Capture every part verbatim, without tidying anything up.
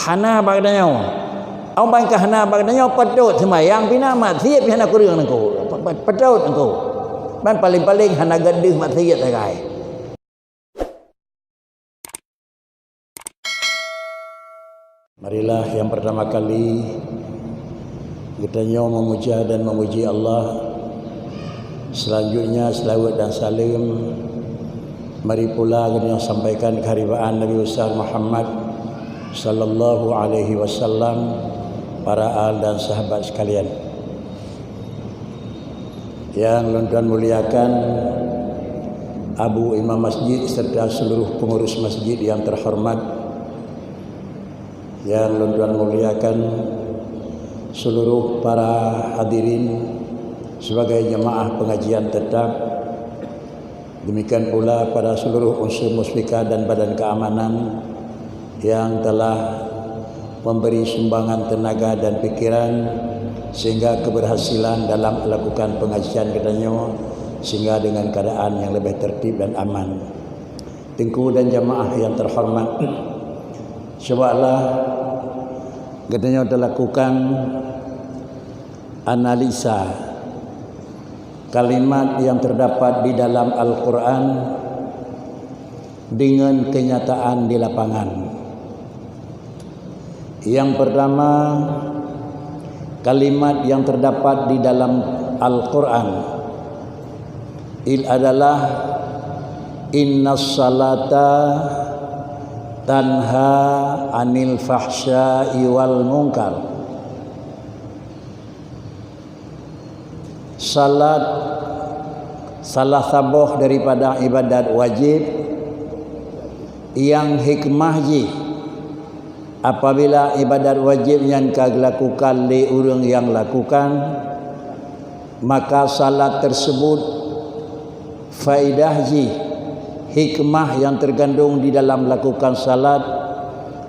Hana bak geutanyoe. Ôn ban ka hana bak geutanyoe, patot seumayang pih na, maksiet pih hana kureueng nangko. Pa-, pa-, patot nangko. Ban paleng-paleng hana gadeuh maksiet sagai. Marilah yang pertama kali geutanyoe memuja dan memuji Allah. Selanjutnya, selawat dan salam mari pula geutanyoe sampaikan keharibaan Nabi Besar Muhammad sallallahu alaihi wasallam, para al dan sahabat sekalian. Yang lôn tuan muliakan, Abu Imam Masjid serta seluruh pengurus masjid yang terhormat, yang lôn tuan muliakan, seluruh para hadirin sebagai jemaah pengajian tetap, demikian pula pada seluruh unsur muspika dan badan keamanan yang telah memberi sumbangan tenaga dan pikiran sehingga keberhasilan dalam melakukan pengajian geutanyoe sehingga dengan keadaan yang lebih tertib dan aman. Teungku dan jamaah yang terhormat, cubalah geutanyoe talakukan analisa kalimat yang terdapat di dalam Al-Quran dengan kenyataan di lapangan. Yang pertama, kalimat yang terdapat di dalam Al-Quran il adalah, "Innas salata tanha anil fahsya'i wal munkar." Salat salah saboh daripada ibadat wajib yang hikmah jih, apabila ibadat wajib nyan ka geulakukan lé ureuëng nyang lakukan, maka salat tersebut, faedah jih, hikmah yang terkandung di dalam lakukan salat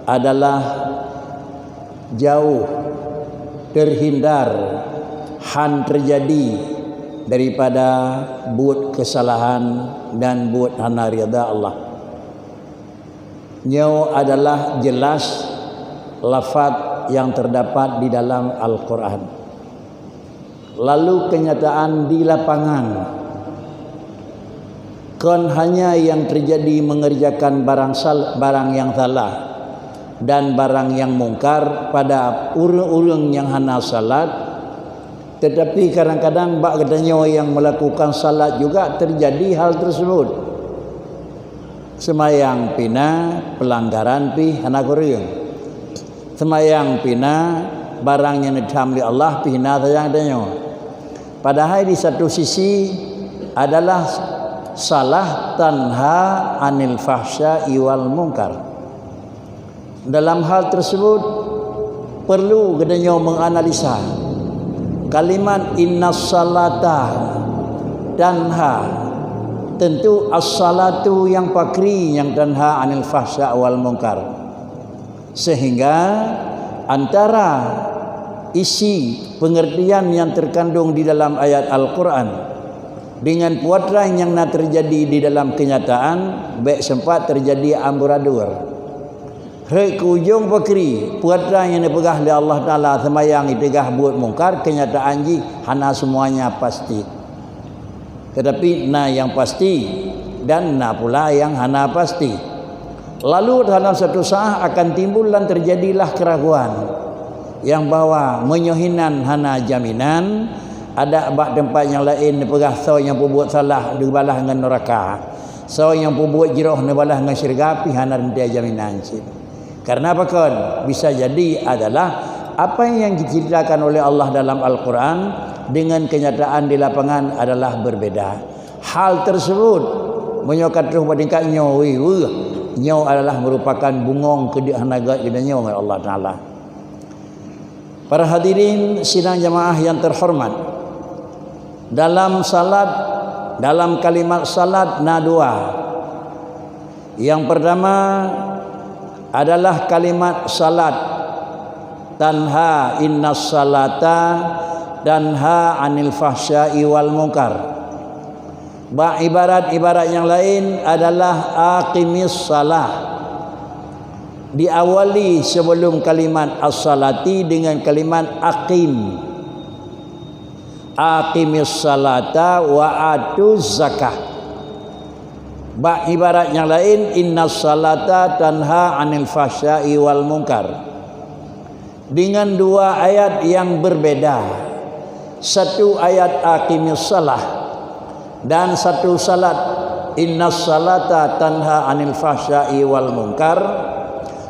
adalah jauh, terhindar, han terjadi daripada buet kesalahan dan buet hana ridha Allah. Nyoe adalah jelas lafaz yang terdapat di dalam Al-Quran. Lalu kenyataan di lapangan, kon hanya yang terjadi mengerjakan barang sal-, barang yang salah dan barang yang mungkar pada ureuëng-ureuëng nyang hana salat, tetapi kadang-kadang bak geutanyoe nyang melakukan salat juga terjadi hal tersebut. Seumayang pih na, peulanggaran pih hana kureueng. Seumayang pih na, barang nyang neutham lé Allah pih na sayang tanyoe. Padahai di satu sisi adalah salat tanha anil fahsya'i wal munkar. Dalam hal tersebut, perlu geutanyoe menganalisa kalimat innas salata tanha. Tentu as-salatu nyang pakri nyang tanha anil fahsya wal munkar. Sehingga antara isi pengertian yang terkandung di dalam ayat Al-Quran dengan peue nyang na terjadi di dalam kenyataan, bèk sempat terjadi amburadul. Rhot keu ujong pakri, peue nyang neupeugah lé Allah Taala seumayang iteugah buet mungkar, kenyataan jih hana semuanya pasti. Tetapi na nyang pasti dan na pula nyang hana pasti. Lalu dalam satu saat akan timbul dan terjadilah keraguan nyang bahwa meunyoe hinan hana jaminan, adak bak teumpat nyang laén neupeugah soe nyang peubuet salah dibalah ngon neuraka, soe nyang peubuet jroh neubalah ngon syeuruga pih hana teuntèe jaminan cit. Karena pakon? Bisa jadi adalah apa yang diceritakan oleh Allah dalam Al-Quran dengan kenyataan di lapangan adalah berbeda. Hal tersebut, meunyoe ka troh bak tingkat nyoe, wéh, wéh, nyoe adalah merupakan bungong keu hana gét geutanyoe ngon Allah Taala. Para hadirin sidang jamaah yang terhormat, dalam salat, dalam kalimat salat na dua. Yang pertama adalah kalimat salat, tanha, innas salata tanha anil fahsya'i wal munkar. Bak ibarat-ibarat nyang laén adalah aqimis salah. Diawali sebelum kalimat as-salati dengan kalimat aqim. Aqimis salata wa atuz zakah. Bak ibarat nyang laén, innas salata tanha anil fahsya'i wal munkar. Dengan dua ayat yang berbeda. Satu ayat aqimis salah dan satu salat, innas salata tanha anil fahsya'i wal munkar.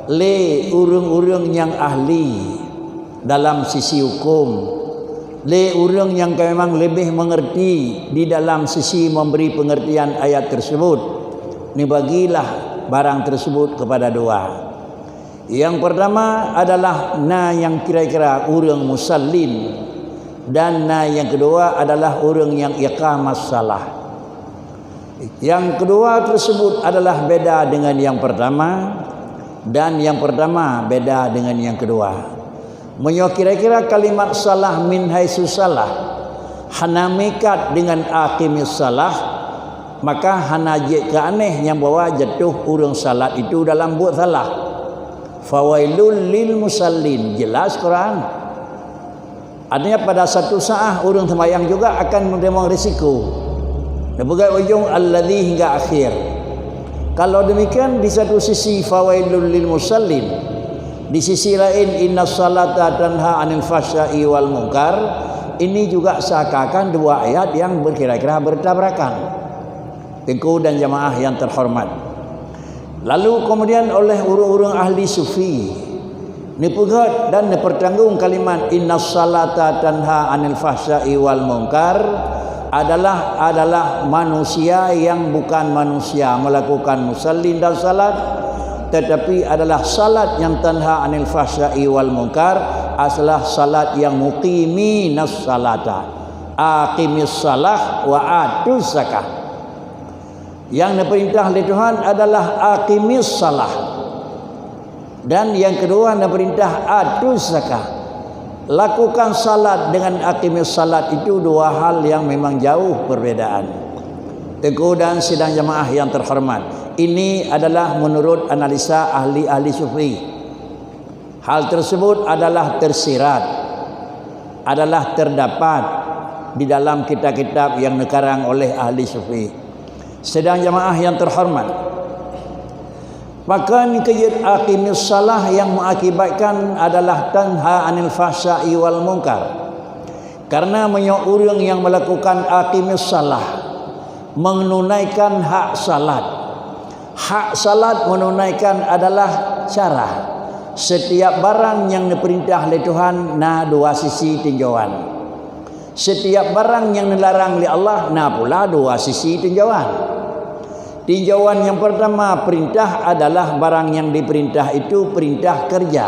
Lé ureuëng-ureuëng nyang ahli dalam sisi hukum, lé ureuëng nyang ka memang lebih mengerti di dalam sisi memberi pengertian ayat tersebut, neubagilah barang tersebut kepada dua. Yang pertama adalah na nyang kira-kira ureuëng musallin, dan na nyang kedua adalah ureuëng nyang iqamas salah. Yang kedua tersebut adalah beda dengan yang pertama, dan yang pertama beda dengan yang kedua. Meunyoe kira-kira kalimat salah min haitsu salah hana meuikat dengan aqimis salah, maka hana jeuet keu aneh nyang bahwa jatuh ureuëng salat itu dalam buet salah. Fawailul lil musallin, jelas Quran. Artinya pada satu saat ureuëng sembahyang juga akan menerima risiko. Neupeugah ujong alladzi hingga akhir. Kalau demikian, di satu sisi fawailul lil musallin, di sisi lain innas salata tanha anil fahsya'i wal munkar, ini juga seakan-akan dua ayat yang berkira-kira bertabrakan. Teungku dan jamaah yang terhormat. Lalu kemudian oleh ureuëng-ureuëng ahli sufi, neupeugét dan neupertanggong kalimat innas salata tanha anil fahsya'i wal munkar adalah, adalah manusia yang bukan manusia melakukan musallin dan salat, tetapi adalah salat yang tanha anil fahsya'i wal munkar, adalah salat yang muqiminas salata. Aqimis salah wa atuz zakah. Yang diperintah oleh Tuhan adalah aqimis salah. Dan yang kedua diperintah atuz zakah. Lakukan salat dengan aqimis salat itu dua hal yang memang jauh perbedaan. Teungku dan sidang jamaah yang terhormat, ini adalah menurut analisa ahli-ahli sufi. Hal tersebut adalah tersirat, adalah terdapat di dalam kitab-kitab yang dikarang oleh ahli sufi. Sidang jamaah yang terhormat, pakon keujeuet aqimis salah yang mengakibatkan adalah tanha anil fahsya'i wal munkar. Karena meunyoe ureuëng yang melakukan aqimis salah menunaikan hak salat, hak salat menunaikan adalah cara. Setiap barang yang diperintah oleh Tuhan na dua sisi tinjauan. Setiap barang yang dilarang oleh Allah na pula dua sisi tinjauan. Tinjauan yang pertama, perintah adalah barang yang diperintah itu perintah kerja.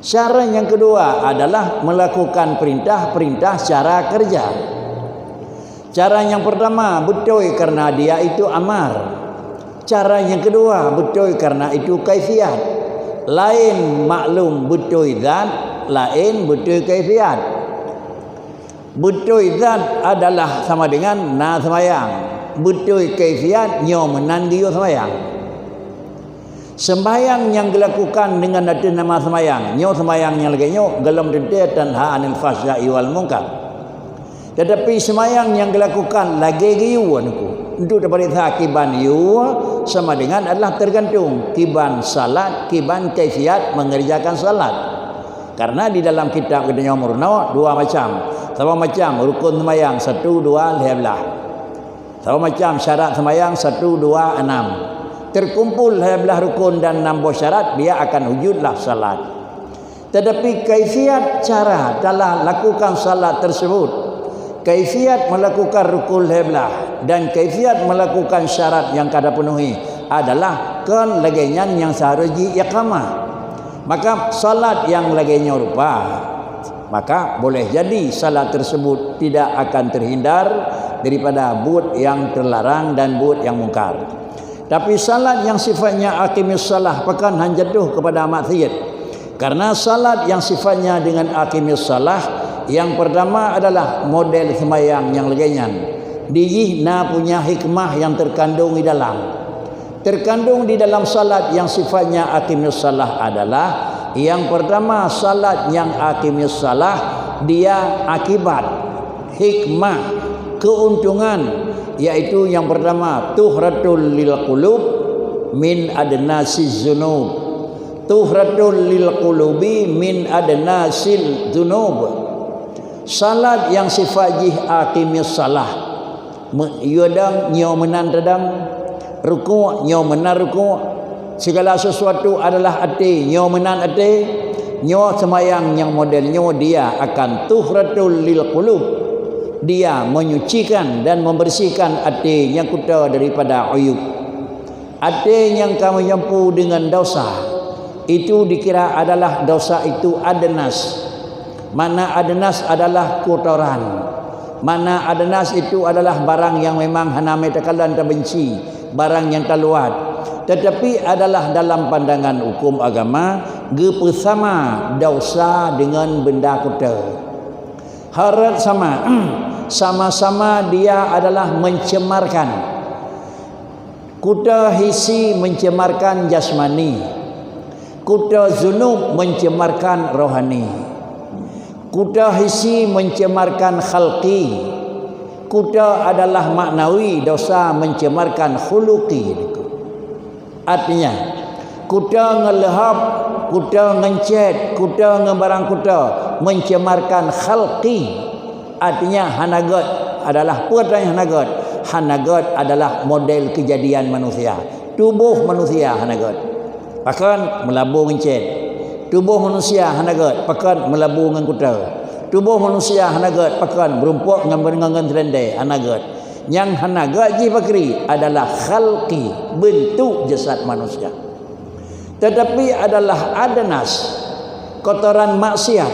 Cara yang kedua adalah melakukan perintah-perintah cara kerja. Cara yang pertama beutôi karena dia itu amar. Cara yang kedua beutôi karena itu kaifiat. Laén maklum beutôi zat, laén beutôi kaifiat. Beutôi zat adalah sama dengan na seumayang. Beutôi kaifiat nyoe meunan geuyue seumayang. Sembahyang nyang geulakukan deungon ateueh nama sembahyang, nyoe sembahyang nyang lagée nyoe gohlom teuntée tanha anil fahsya'i wal munkar. Tetapi sembahyang nyang geulakukan lagée geuyue, Teungku, untuk tapareksa kiban yue sama dengan adalah tergantung kiban salat, kiban kaifiat mengerjakan salat. Karena di dalam kitab geutanyoe meurunoe dua macam. Saboh macam rukun sembahyang, satu, dua, lhée blaih. Saboh macam syarat sembahyang, satu, dua, enam. Terkumpul lhée blaih rukun dan enam boh syarat, dia akan wujudlah salat. Tetapi kaifiat cara dalam lakukan salat tersebut, kaifiat melakukan rukun lhée blaih dan kaifiat melakukan syarat yang ka tapenuhi adalah kon lagée nyan nyang seharôh jiiqamah. Maka salat nyang lagée nyoe rupa, maka boleh jadi salat tersebut tidak akan terhindar daripada buet nyang terlarang dan buet nyang mungkar. Tapi salat nyang sifatnya aqimis salah pakon han jatuh kepada maksiat. Karena salat nyang sifatnya dengan aqimis salah, yang pertama adalah model sembahyang nyang lagée nyan. Di jih na punya hikmah nyang terkandung di dalam. Terkandung di dalam salat yang sifatnya aqimus shalah adalah, yang pertama, salat yang aqimus shalah, dia akibat, hikmah, keuntungan, yaitu yang pertama, tuhratul lil qulub min adnasiz zunub. Tuhratul lil qulubi min adnasil zunub. Salat yang sifat jih aqimus shalah. Me-, yue dong, nyoe meunan tadong. Rukuk, nyoe meunan rukuk. Segala sesuatu adalah até, nyoe meunan até. Nyoe seumayang nyang model nyoe, dia akan tuhratul lil qulub. Dia menyucikan dan membersihkan até nyang kuta daripada uyub. Até nyang ka meujampu deungon dosa, itu dikira adalah dosa itu adnas. Makna adnas adalah kotoran. Makna adnas itu adalah barang nyang memang hana meuteukala tabenci, barang nyang taluat. Tetapi adalah dalam pandangan hukum agama, geupeusama dosa deungon benda kuta. Harot sama, sama-sama dia adalah mencemarkan. Kuta hisi mencemarkan jasmani. Kuta zunub mencemarkan rohani. Kuta hisi mencemarkan khalqi. Kuta adalah maknawi, dosa mencemarkan khuluqi. Artinya, kuta ngon leuhab, kuta ngon cét, kuta ngon barang kuta mencemarkan khalqi. Artinya, hana gét adalah peue nyang hana gét. Hana gét adalah model kejadian manusia. Tuboh manusia hana gét. Pakon? Meulabu ngon cét. Tuboh manusia hana gét. Pakon? Meulabu ngon kuta. Tuboh manusia hana gét. Pakon? Meurumpok ngon, ngon, ngon seulendé hana gét. Nyang hana gét jih pakri adalah khalqi, bentuk jasad manusia. Tetapi adalah adnas, kotoran maksiat,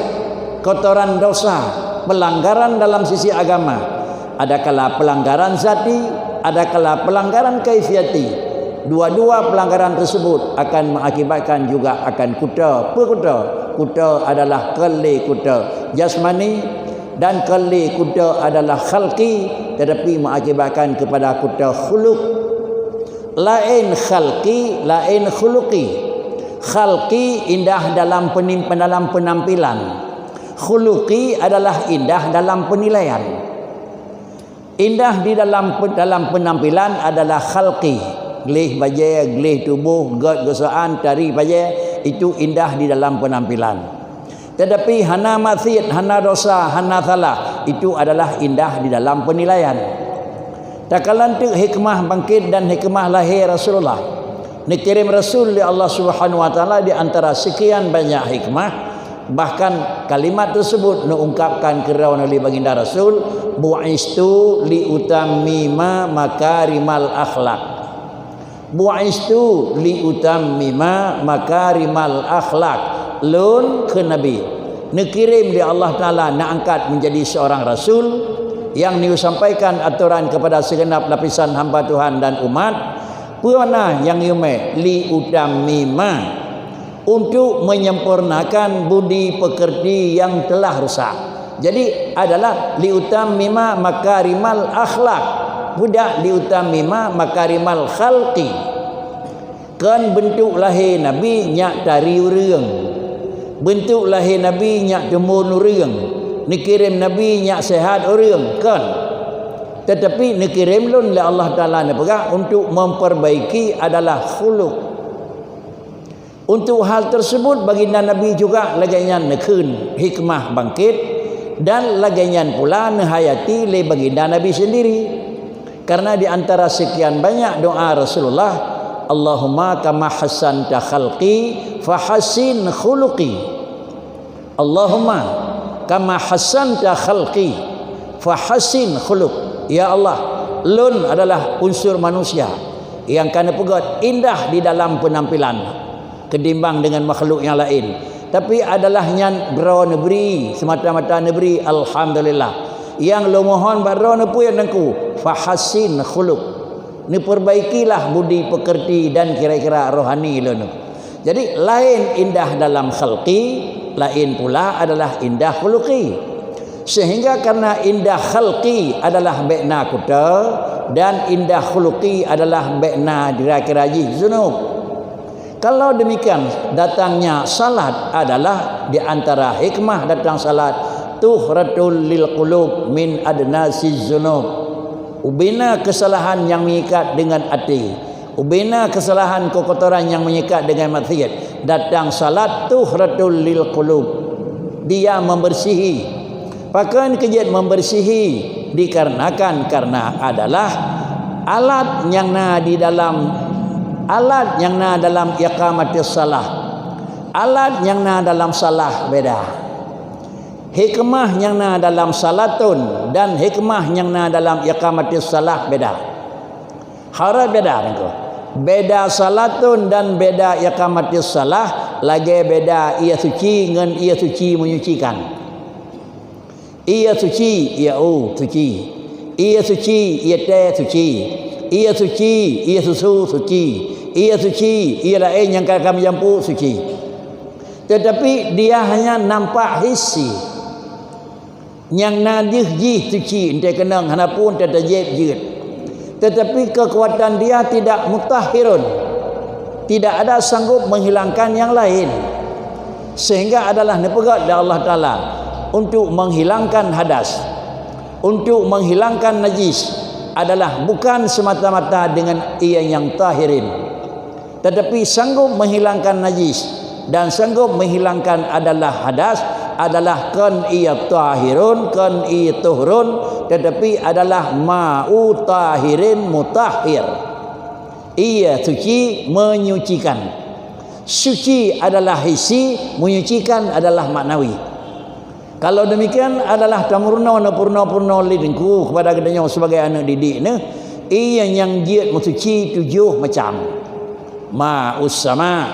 kotoran dosa, pelanggaran dalam sisi agama. Adakala pelanggaran zati, adakala pelanggaran kaifiati. Dua-dua pelanggaran tersebut akan mengakibatkan juga akan kuta. Peue kuta? Kuta adalah keu lé kuta jasmani, dan keu lé kuta adalah khalqi, tetapi mengakibatkan kepada kuta khuluq. Laén khalqi, laén khuluqi. Khalqi indah dalam penim-, dalam penampilan. Khuluqi adalah indah dalam penilaian. Indah di dalam pe-, dalam penampilan adalah khalqi. Gleh bajée, gleh tuboh, gét geusoan, tari bajée, itu indah di dalam penampilan. Tetapi hana maksiat, hana dosa, hana salah, itu adalah indah di dalam penilaian. Takalon teuk hikmah bangkit dan hikmah lahé Rasulullah. Neukirém Rasul lé Allah Subhanahu wa Taala di antara sekian banyak hikmah, bahkan kalimat tersebut neuungkapkan keudroe lé Baginda Rasul, "Bu'istu li utammima makarimal akhlak." "Bu'istu li utammima makarimal akhlak." Lôn, kheun Nabi, neukirém lé Allah Taala, neuangkat menjadi seorang rasul yang neusampaikan atoran kepada segenap lapisan hamba Tuhan dan umat. Peue na nyang yue mé? Li utammima, untuk menyempurnakan budi pekerti yang telah rusak. Jadi, adalah li utammima makarimal akhlak, budak li utammima makarimal khalqi. Kon beuntuk lahé Nabi nyak tari ureuëng. Beuntuk lahé Nabi nyak teumbon ureuëng. Neukirém Nabi nyak sehat ureuëng, kon. Tetapi neukirém lôn lé Allah Taala neupeugah untuk memperbaiki adalah khuluq. Untuk hal tersebut, Baginda Nabi juga lagée nyan neukheun hikmah bangkit, dan lagée nyan pula neuhayati lé Baginda Nabi sendiri. Karena di antara sekian banyak doa Rasulullah, "Allahumma kama hassanta khalqi, fahassin khuluqi." "Allahumma kama hassanta khalqi, fahassin khuluq." Ya Allah, lôn adalah unsur manusia nyang ka neupeugét indah di dalam penampilan ketimbang dengan makhluk yang lain. Tapi adalah nyan droe neubri, semata-mata neubri, alhamdulillah. Nyang lôn mohon bak droe neupeue Teungku, fahassin khuluq. Neuperbaikilah budi pekerti dan kira-kira rohani lôn. Jadi, laén indah dalam khalqi, laén pula adalah indah khuluqi. Sehingga karena indah khalqi adalah bék na kuta, Dan indah khuluqi adalah bék na dikira-kira jih zunub. Kalau demikian, datangnya salat adalah di antara hikmah datang salat, tuhratul lil qulub min adnasiz zunub. Ubena kesalahan yang mengikat dengan até. Ubena kesalahan keukotoran yang mengikat dengan maksiat. Datang salat tuhratul lil qulub. Dia membersihi. Pakon keujeuet membersihi? Dikarenakan, karena adalah alat nyang na di dalam, alat nyang na dalam iqamatis salah. Alat nyang na dalam salah beda. Hikmah nyang na dalam salatun dan hikmah nyang na dalam iqamatis salah beda. Harap beda niko. Beda salatun dan beda iqamatis salah lagée beda ié suci ngon ié suci menyucikan. Ié suci, ié u suci. Ié suci, ié teh suci. Ié suci, ié susu suci. Ié suci, ié laén nyang ka ka meujampu suci. Tetapi dia hanya nampak hissi. Nyang na deuh jih suci, entée keunong hana pun teutajeb jeuet. Tetapi kekuatan dia tidak mutahhirun. Tidak ada sanggup menghilangkan yang lain. Sehingga adalah neupeugét lé Allah Taala untuk menghilangkan hadas, untuk menghilangkan najis adalah bukan semata-mata dengan ia yang tahirin. Tetapi sanggup menghilangkan najis dan sanggup menghilangkan adalah hadas adalah kon ia tahirun, kon ia tuhurun, tetapi adalah ma'u tahirin mutahhir. Ia suci menyucikan. Suci adalah hissi, menyucikan adalah maknawi. Kalau demikian adalah tameurunoe neupeurunoe-peurunoe lé Teungku kepada geutanyoe sebagai aneuk didik neuh, ié nyang jeuet meusuci tujoh macam. Ma'us sama,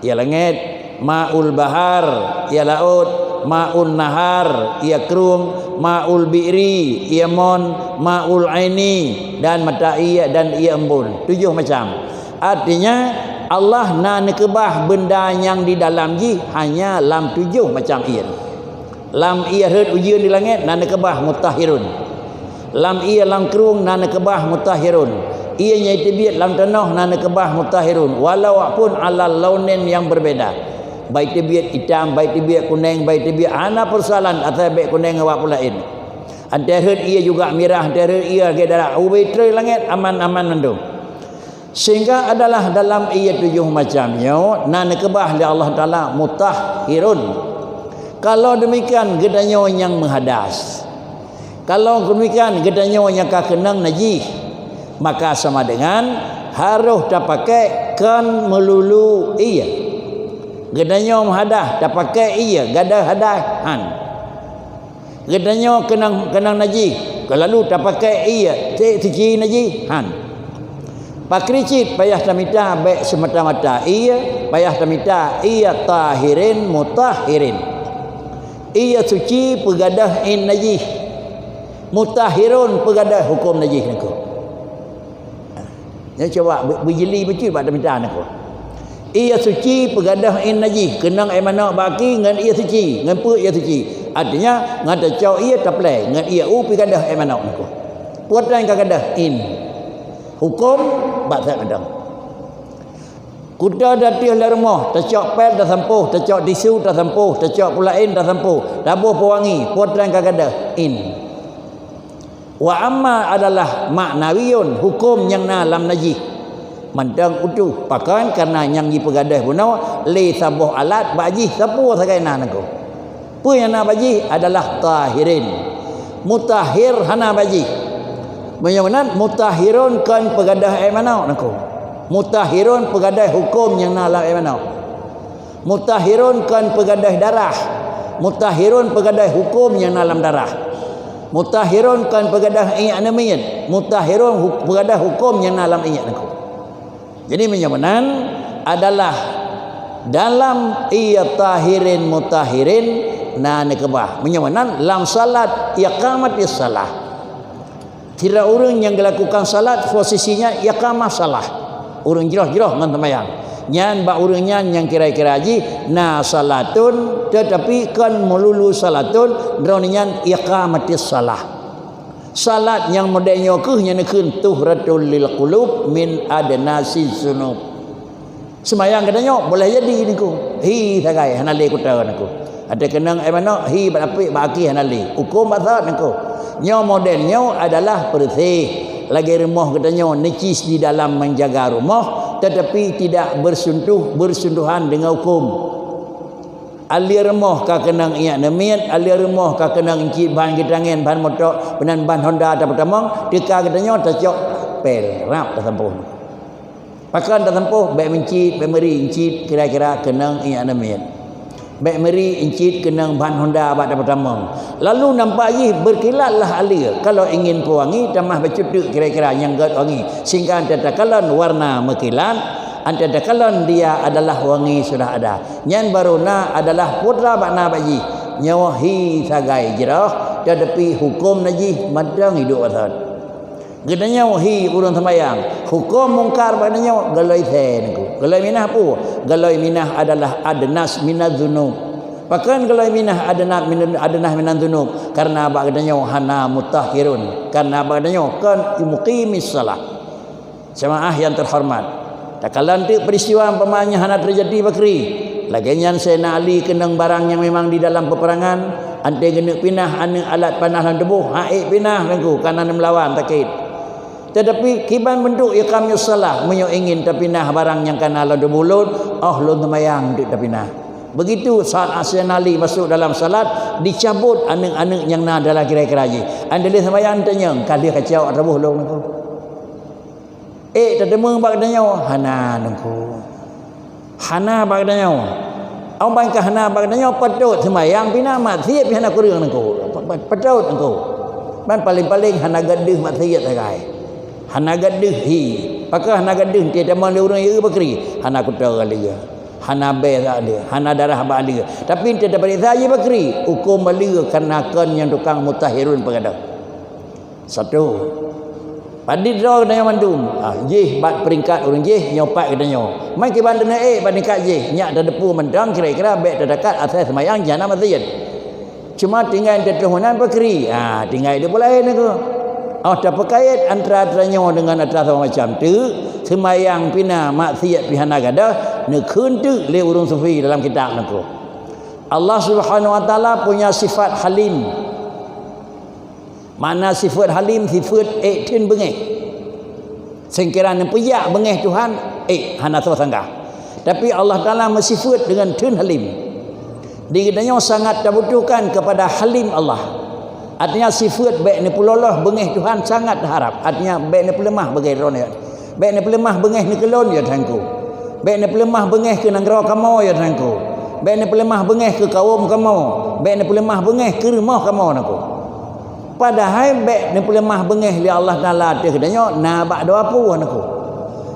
ié langét, ma'ul bahar, ié laôt, ma'un nahar, ié krueng, ma'ul bi'ri, ié mon, ma'ul aini, dan mata ié dan ié embun. Tujoh macam. Artinya, Allah na neukeubah benda nyang di dalam jih hanya lam tujoh macam ié. Lam ié rhot ujeuen di langét na neukeubah mutahhirun. Lam ié lam krueng na neukeubah mutahhirun. Ié nyang teubiet lam tanoh na neukeubah mutahhirun, walaupun ala launin yang berbeda. Baik teubiet itam, baik teubiet kuneng, baik teubiet, hana peusoalan asai bék kuneng awak peulaén. Antée rhot ié juga mirah, antée rhot ié lagée darah, ubé trôi langét aman-aman mandum. Sehingga adalah dalam ié tujoh macam nyoe na neukeubah lé Allah Taala mutahhirun. Kalau demikian geutanyoe nyang meuhadas. Kalau demikian geutanyoe nyang ka keunong najih, maka sama dengan harôh tapakék kon meululu ié. Geutanyoe meuhadas tapakék ié gadoh hadas han. Geutanyoe keunong, keunong najih, ka lalu tapakék ié, cit suci najih? Han. Pakri cit payah tamita bék semata-mata ié, payah tamita ié tahirin mutahhirin. Ié suci peugadoh in najih, mutahhirun peugadoh huköm najih niko. Nyan cuba beu-, beujeli bacut bak tamita niko. Ié suci peugadoh in najih, keunong ié manok bak aki ngon ié suci, ngon peue ié suci. Artinya, ngon tacok ié taplé, ngon ié u peugadoh ié manok niko. Peue treun ka gadoh in. Huköm bak that gadang. Kuta dateueh lam rumoh, tacok pél tasampôh, tacok tisu tasampôh, tacok peulaén tasampôh, taboh peuwangi, peue treun ka gadoh in. Wa amma adalah maknawiyun, huköm nyang na lam najih. Mantong utoh, pakon kareuna nyang jipeugadoh bunoe lé saboh alat bak jih sapeue sagai na niko. Peue nyang na bak jih adalah tahirin. Mutahhir hana bak jih. Meunyoe meunan mutahhirun kon peugadoh ié manok niko. Mutahhirun peugadoh huköm nyang na lam ié manok. Mutahhirun kon peugadoh darah. Mutahhirun peugadoh huköm nyang na lam darah. Mutahhirun kon peugadoh ié aneuk miet. Mutahhirun hu-, peugadoh huköm nyang na lam ié niko. Jadi meunyoe meunan adalah dalam ié tahirin mutahhirin na neukeubah. Meunyoe meunan lam salat iqamatis salah. Sidroe ureuëng nyang geulakukan salat posisinya iqamah salah. Ureuëng jroh-jroh ngon seumayang. Nyan bak ureuëng nyan nyang kira-kira jih na salatun, tetapi kon meululu salatun, droeneuh nyan iqamatis salah. Salat nyang model nyoe kheueh nyang neukheun tuhratul lil qulub min adnasiz zunub. Seumayang geutanyoe boleh jadi niko. Hi sagai hana lé kuta niko. Ada keunong ai manok hi bak apik bak aki hana lé. Huköm bak salat niko. Nyoe model nyoe adalah beureuséh. Lagée rumoh geutanyoe necis di dalam menjaga rumoh, tetapi tidak bersentuh, bersentuhan dengan huköm. Aleue rumoh ka keunong iyak neumiet, aleue rumoh ka keunong cit ban geutangen, ban moto, meunan ban honda tapeutamong, teuka geutanyoe tacok pel, rab tasampôh. Pakon tasampôh, bék meucit, bék meuri cit, kira-kira keunong iyak neumiet. Bék meuri cit keunong ban honda bak tapeutamong. Lalu nampak jih berkilatlah aleue. Kalau ingin pewangi, tamah bacut teuk kira-kira nyang gét wangi. Sehingga ante takalon warna meukilat, ante takalon dia adalah wangi sudah ada. Nyan baru na adalah putra bak na bak jih. Nyoe hi sagai jroh, tetapi huköm na jih mantong hidup asan. Geutanyoe hi ureuëng sembahyang, huköm mungkar bak geutanyoe galoi sée niko. Galoi minah peue? Galoi minah adalah adnas minaz zunub. Pakon galoi minah adnas min-, adnas minaz zunub? Karena bak geutanyoe hana mutahhirun. Karena bak geutanyoe kon muqimis salah. Jamaah yang terhormat, takalon teuk peristiwa umpamanya hana terjadi bakri. Lagée nyan Saidina Ali keunong barang nyang memang di dalam peperangan, ante geuneuk pinah aneuëk alat panah lam tuboh, ha ék pinah teungku, kana meulawan sakét. Tetapi kiban bentuk iqamis salah, meunyoe ingin tapinah barang nyang kana lam tuboh lôn, oh lôn seumayang teuk tapinah. Begitu saat Saidina Ali masuk dalam salat, dicabut aneuëk-aneuëk nyang na dalam kira-kira jih. Ante lé seumayang tanyong, ka lheueh kacok tuboh lôn teungku. Ék tateumé bak geutanyoe? Hana teungku. Hana bak geutanyoe. Ôn ban ka hana bak geutanyoe, patot seumayang pih na, maksiet pih hana kureueng teungku. Pa-, pa-, patot teungku. Ban paléng-paléng hana gét deuh maksiet sagai. Hana gét deuh hi. Pakon hana gét deuh, ante tamong lé ureuëng yue bakri. Hana kuto aleue. Hana bée aleue. Hana darah bak aleue. Tapi ante tapareksa jih bakri, huköm aleue karena kon nyang tukang mutahhirun peugadôh. Satu. Padit droe geutanyoe mandum, ah, jih bak peringkat ureuëng jih, nyoe pat geutanyoe. Man kiban droeneueh bak tingkat jih, nyak tateupeue mantong kira-kira bék tadakat asai seumayang jih hana maksiet. Cuma tinggai teutuh meunan peukri, ah, tinggai di pulaén niko. Oh tapeukait antara tanyoe deungon atra saboh macam teuk, seumayang pih na maksiet pih hana gadôh, neukheun teuk lé ureuëng sufi dalam kitab niko. Allah Subhanahu wa Taala punya sifat Halim. Makna sifeuet Halim, sifeuet ék theun beungéh. Seungkira neupeujak beungéh Tuhan, ék hana soe sanggah. Tapi Allah Taala meusifeuet deungon theun Halim. Di geutanyoe sangat tabutuhkan keupada Halim Allah. Artinya sifeuet bék neupeuloloh beungéh Tuhan sangat taharab. Artinya bék neupeuleumah beungéh Droeneuh. Bék neupeuleumah beungéh neukeulon ya Tuhanku. Bék neupeuleumah beungéh keu nanggroe kamoe ya Tuhanku. Bék neupeuleumah beungéh keu kawöm kamoe. Bék neupeuleumah beungéh keu rumoh kamoe Tuhanku. Padahai bék neupeuleumah beungéh lé Allah Taala ateueh geutanyoe na bak dua peue Tuhanku.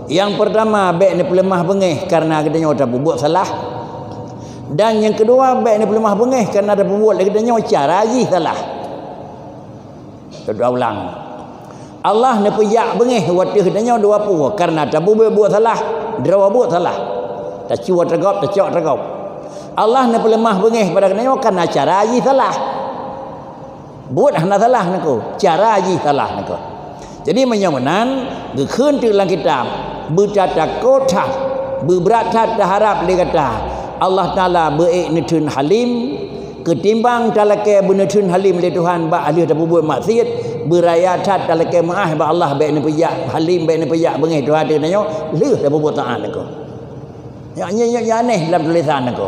Nyang peurtama bék neupeuleumah beungéh kareuna geutanyoe tapeubuet salah. Dan nyang keudua bék neupeuleumah beungéh kareuna tapeubuet lé geutanyoe cara jih salah. Teudoa ulang. Allah neupeujak beungéh watée geutanyoe dua peue, kareuna tabubuet buet salah, droe buet salah. Tacue tagôb, tacok tagôb. Allah neupeuleumah beungéh bak geutanyoe kareuna cara jih salah. Buet hana salah Tuhanku, cara jih salah Tuhanku. Jadi meunyoe meunan, geukheun teuk lam kitab, beutatakot that, beubrat that taharab lé gata. Allah Taala beu-ék neutheun Halim, keutimbang talakée beuneutheun Halim lé Tuhan bak lheueh tapeubuet maksiet, beuraya that talakée meuáh bak Allah bék neupeujak Halim, bék neupeujak beungéh Tuhan ateueh geutanyoe lheueh tapeubuet taát Tuhanku. Nyan, nyan, nyan, nyan aneh lam tulisan Tuhanku.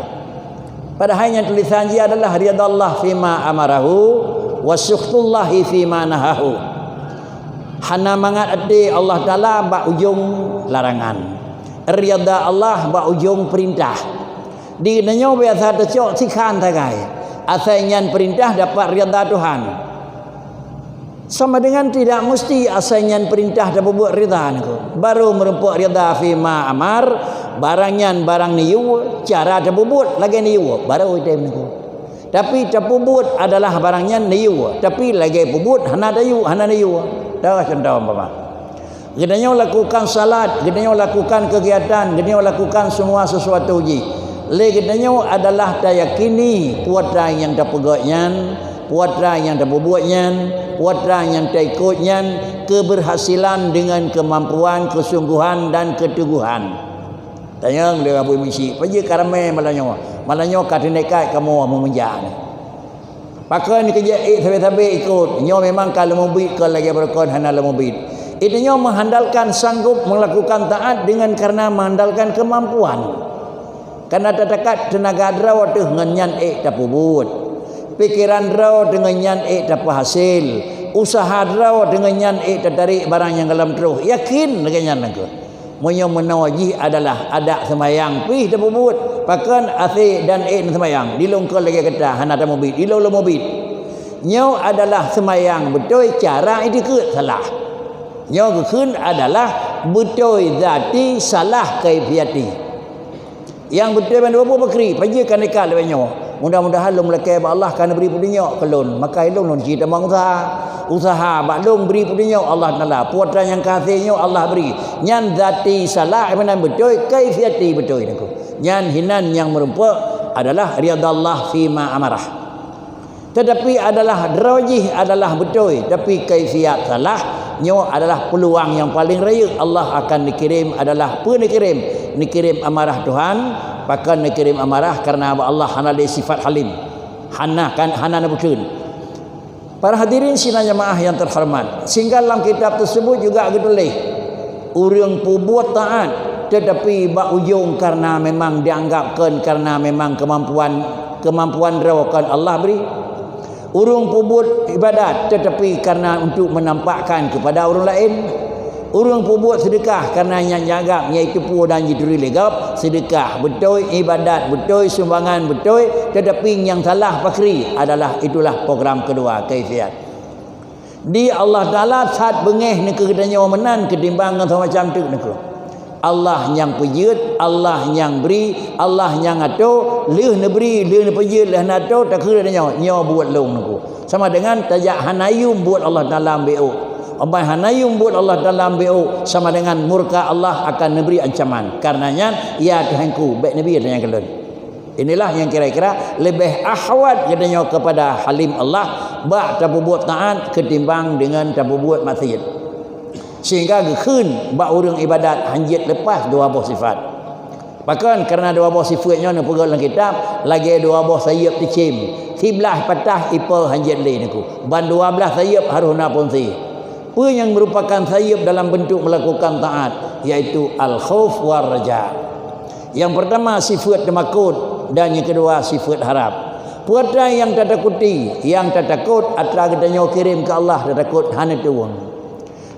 Padahai nyang tulisan jih adalah ridha Allah fima amarahu wa sukhtullahi fima nahahu. Hana mangat até Allah Taala bak ujong larangan. Ridha Allah bak ujong peurintah. Di geutanyoe biasa tacok sikhan sagai. Asai nyan peurintah dapat ridha Tuhan. Sama dengan tidak musti asai nyan peurintah tapeubuet ridha Tuhanku. Baru meurumpok ridha fima amar, barang nyan barang neuyue, cara tapeubuet lagée neuyue, baru item Tuhanku. Tapi tapeubuet adalah barang nyan neuyue, tapi lagée peubuet hana tayue, hana neuyue. Dah contoh umpama. Geutanyoe lakukan salat, geutanyoe lakukan kegiatan, geutanyoe lakukan semua sesuatu jih. Lé geutanyoe adalah tayakini kuasa nyang tapeugét nyan, Peue atra nyang tapeubuet nyan, peue atra nyang taikot nyan, keberhasilan dengan kemampuan, kesungguhan dan keteguhan. Tanyong lé Abu Misi, "Peue jeuet ka ramé malam nyoe? Malam nyoe ka teuneuk kamoe meunjak nyoe." Pakon keu jeuet ék sabe-sabe ikot? Nyoe memang ka leumo bit, kon lagée beureukoh hana leumo bit. Itu nyoe mengandalkan sanggup melakukan taat dengan karena mengandalkan kemampuan. Karena tatakat teunaga droe teuh ngon nyan ék tapeubuet. Pikeran droe teuh ngon nyan ék tapeuhasé. Usaha droe teuh ngon nyan ék tatarék barang nyang gohlom troh. Yakin lagée nyan nangkeuh. Meunyoe meunoe jih adalah adak seumayang pih tapeubuet, pakon asé dan ék seumayang, dilôn kon lagée gata hana tameubiet, dilôn lôn meubiet. Nyoe adalah seumayang beutôi, cara itikeuet salah. Nyoe geukheun adalah beutôi zati, salah kaifiati. Nyang beutôi bandum buet pakri, pajoh ka neukah lagée nyoe. Mudah-mudahan lôn meulakée bak Allah ka neubri peudunyok keu lôn, maka ilôn lôn ci tamong usaha. Usaha bak lôn bri peudunyok Allah Taala. Peue atra nyang ka hasé nyoe Allah bri. Nyan zati salah, meunan beutôi, kaifiati beutôi nangkeuh. Nyan hinan nyang meurumpok adalah ridha Allah fima amarah. Tetapi adalah droe jih adalah beutôi, tapi kaifiat salah. Nyoe adalah peuluang nyang paleng rayeuk Allah akan neukirém adalah peue neukirém? Neukirém amarah Tuhan. Pakon neukirém amarah? Karena bak Allah hana lé sifat halim. Hana kan, hana neubukheun. Para hadirin sidang jamaah yang terhormat, sehingga lam kitab tersebut juga geutuléh, ureuëng peubuet taat, tetapi bak ujong karena memang dianggap kon, karena memang kemampuan, kemampuan droe kon Allah bri. Ureuëng peubuet ibadat, tetapi karena untuk menampakkan kepada ureuëng laén. Ureuëng peubuet seudeukah karena nyang jianggap, yaitu peue dan jituri lé gob, seudeukah beutôi, ibadat beutôi, sumbangan beutôi, tetapi nyang salah pakri adalah itulah program kedua, kaifiat. Di Allah Taala that beungéh nangkeuh geutanyoe meunan ketimbang ngon semacam teuk nangkeuh. Allah nyang peujeuet, Allah nyang bri, Allah nyang ato, lheueh neubri, lheueh neupeujeuet, lheueh neuato, takheun geutanyoe, nyoe buet lôn nangkeuh. Sama dengan tajak hana yum buet Allah Taala ambek ôk. Ambai hana yum buet Allah Taala ambek ôk, sama dengan murka Allah akan neubri ancaman. Karenanya, ya Tuhanku, bék neubi tanyoe keu lôn. Inilah yang kira-kira lebih ahwat geutanyoe kepada halim Allah bak tapeubuet taat ketimbang dengan tapeubuet maksiat. Sehingga geukheun bak ureuëng ibadat hanjeuet lepas dua boh sifat. Pakon? Karena dua boh sifat nyoe neupeugah lam kitab lagée dua boh sayeuep teucém, siblaih patah ipe hanjeuet lé nangkeuh. Ban dua blaih sayeuep harôh na peunsé. Peue nyang merupakan sayeuep dalam bentuk melakukan taat, yaitu al-khauf war raja. Yang pertama sifat teumakot dan yang kedua sifat harap. Peue atra nyang tatakuti, nyang tatakot atra geutanyoe kirém keu Allah tatakot hana tuwong.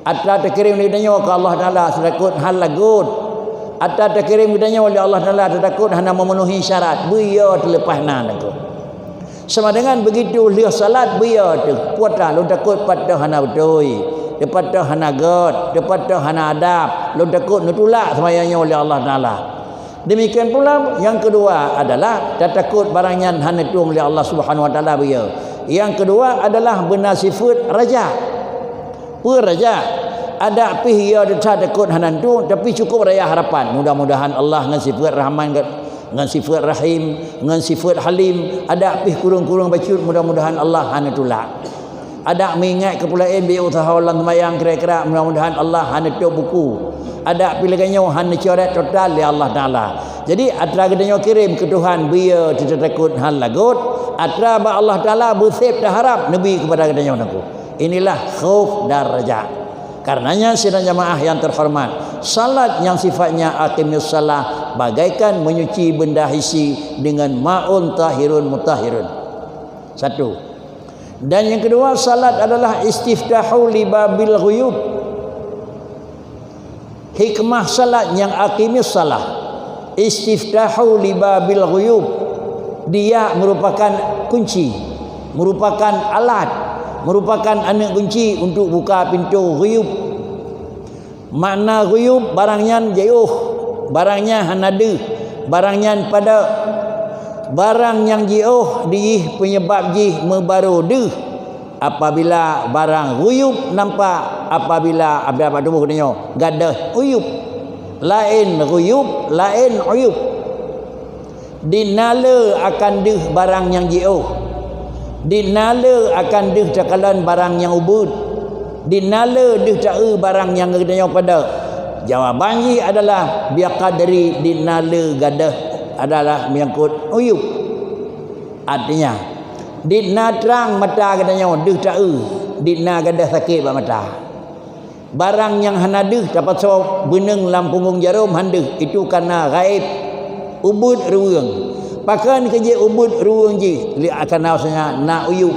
Atra takirém lé geutanyoe keu Allah Taala tatakot hana lagot. Atra takirém geutanyoe lé Allah Taala tatakot hana memenuhi syarat, beuyo teuleupah na nangkeuh. Sama dengan begitu lheueh salat beuyo teuh, peue atra lôn takot pat teuh hana beutôi, teupat teuh hana gét, teupat teuh hana adab, lôn takot neutulak seumayang nyoe lé Allah Taala. Demikian pula yang kedua adalah tatakot barang nyan hana tuwong lé Allah Subhanahu Wa Taala beuyo. Yang kedua adalah beuna sifat raja. Peue raja? Adak pih ya teutat takot hana tuwong, tapi cukup raya harapan. Mudah-mudahan Allah ngon sifat Rahman, ngon sifat Rahim, ngon sifat Halim, adak pih kureueng-kureueng bacut, mudah-mudahan Allah hana tulak. Adak meuingat keu peulaén beu usaha lam seumayang kira-kira, mudah-mudahan Allah hana tutup buku. Adak pih lagée nyoe hana coret total lé Allah Taala. Jadi atra geutanyoe kirém keu Tuhan beu teutat takot hana lagot, atra bak Allah Taala beusép taharap neubi keupada geutanyoe nangkeuh. Inilah khauf dan raja. Karenanya sidang jamaah yang terhormat, salat yang sifatnya aqimis salah bagaikan menyuci benda hissi dengan maun tahirun mutahhirun. Satu. Dan yang kedua, salat adalah istiftahu li babil ghuyub. Hikmah salat nyang aqimis salah, istiftahu li babil ghuyub. Dia merupakan kunci, merupakan alat, merupakan aneuk kunci untuk buka pintoe ghuyub. Makna ghuyub, barang nyan jiôh, barang nyan hana deuh, barang nyan padub. Barang nyang jiôh dijih peunyeubab jih meubarô deuh. Apabila barang ghuyub nampak, apabila, apabila bak tuboh geutanyoe gadôh uyub. Laén ghuyub, laén uyub. Dinale akan deuh barang nyang jiôh. Di na le akan deuh takalon barang nyang ubeuet. Di na le deuh taeu barang nyang geutanyoe padot. Jawaban jih adalah biqadri di na le gadôh adalah menyangkut uyub. Artinya, di na trang mata geutanyoe deuh taeu, di na gadôh sakét bak mata. Barang nyang hana deuh tapasoe beuneueng lam punggong jarôm han deuh, itu kana ghaib, ubeuet ruweueng. Pakon keu jeuet ubeuet ruweueng jih? Li-, kana useunya na uyub.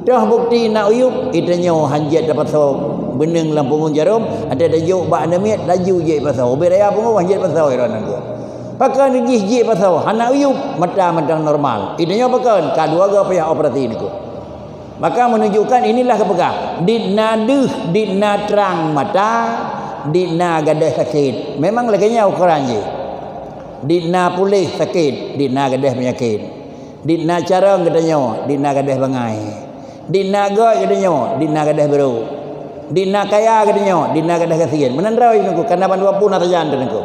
Toh bukeuti na uyub, geutanyoe han jeuet tapasoe beuneueng lam punggong jarôm, até tajok bak aneuk miet laju jeuet pasoe. Ubit raya punggong han jeuet pasoe droeneuh. Pakon jih jeuet pasoe? Hana uyub, mata mantong normal. Geutanyoe pakon? Ka dua goe payah operasi niko. Maka menunjukkan inilah geupeugah, di na deuh, di na trang mata, di na gadôh sakét. Memang lagèe nyan ukoran jih. Di na puléh sakét, di na gadôh peunyakét. Di na carông geutanyoe, di na gadôh bangai. Di na göt geutanyoe, di na gadôh brôk. Di na kaya geutanyoe, di na gadôh gasien. Meunan droe Teungku, kana bandua pun na sajan Teungku.